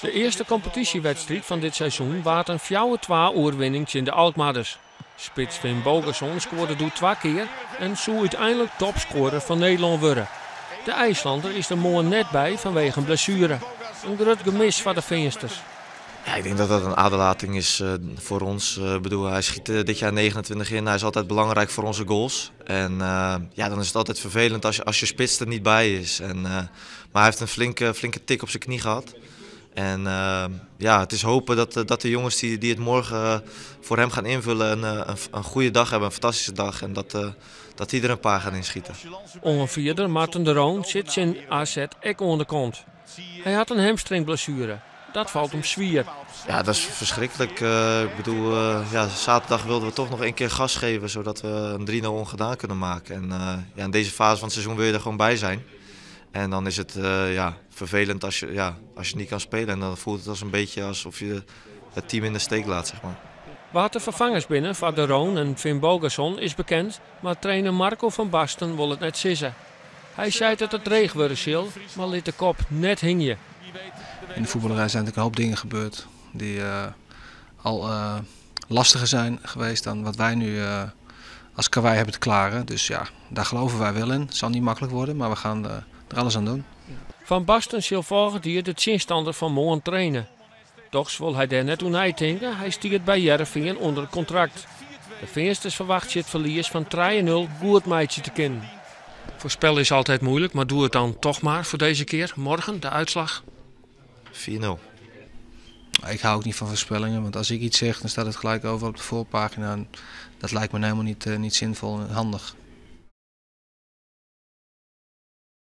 De earste kompetysjewedstriid fan dit seizoen waard in fjouwer-twa oerwinning tsjin de Alkmaarders. Spits Finnbogason skoarde doe twa kear en soe úteinlik topskoarer fan Nederlân wurde. De IJslander is der moarn net by fanwege in blessuere. In grut gemis foar de Feansters. Ja, ik denk dat dat een aderlating is voor ons. Ik bedoel, hij schiet dit jaar 29 in. Hij is altijd belangrijk voor onze goals. En ja, dan is het altijd vervelend als je spits er niet bij is. Maar hij heeft een flinke tik op zijn knie gehad. En ja, het is hopen dat de jongens die het morgen voor hem gaan invullen een goede dag hebben, een fantastische dag. En dat die er een paar gaan inschieten. Oanfierder Marten de Roon sit tsjin AZ ek oan de kant. Hy hat in hamstringblessuere. Dat falt him swier. Ja, dat is verschrikkelijk. Ik bedoel, ja, zaterdag wilden we toch nog één keer gas geven, zodat we een 3-0 ongedaan kunnen maken. En ja, in deze fase van het seizoen wil je er gewoon bij zijn. En dan is het ja, vervelend ja, als je niet kan spelen. En dan voelt het als een beetje alsof je het team in de steek laat. Zeg maar. Wa't de ferfangers binne foar De Roon en Finnbogason is bekend, mar trainer Marco van Basten wol it net sizze. Hy seit dat it dreech wurde sil, mar lit de kop net hingje. In de voetballerij zijn natuurlijk een hoop dingen gebeurd die al lastiger zijn geweest dan wat wij nu als karwei hebben te klaren. Dus ja, daar geloven wij wel in. Het zal niet makkelijk worden, maar we gaan er alles aan doen. Van Basten sil folgjend jier de tsjinstanner fan moarn traine. Dochs wol hy dêr net oer neitinke, hy stiet by Hearrenfean ûnder kontrakt. De Feansters ferwachtsje it ferlies fan 3-0 goed meitsje te kinnen. Voorspellen is altijd moeilijk, maar doe het dan toch maar voor deze keer. Morgen de uitslag? 4-0. Ik hou ook niet van voorspellingen, want als ik iets zeg, dan staat het gelijk over op de voorpagina. En dat lijkt me helemaal niet zinvol en handig.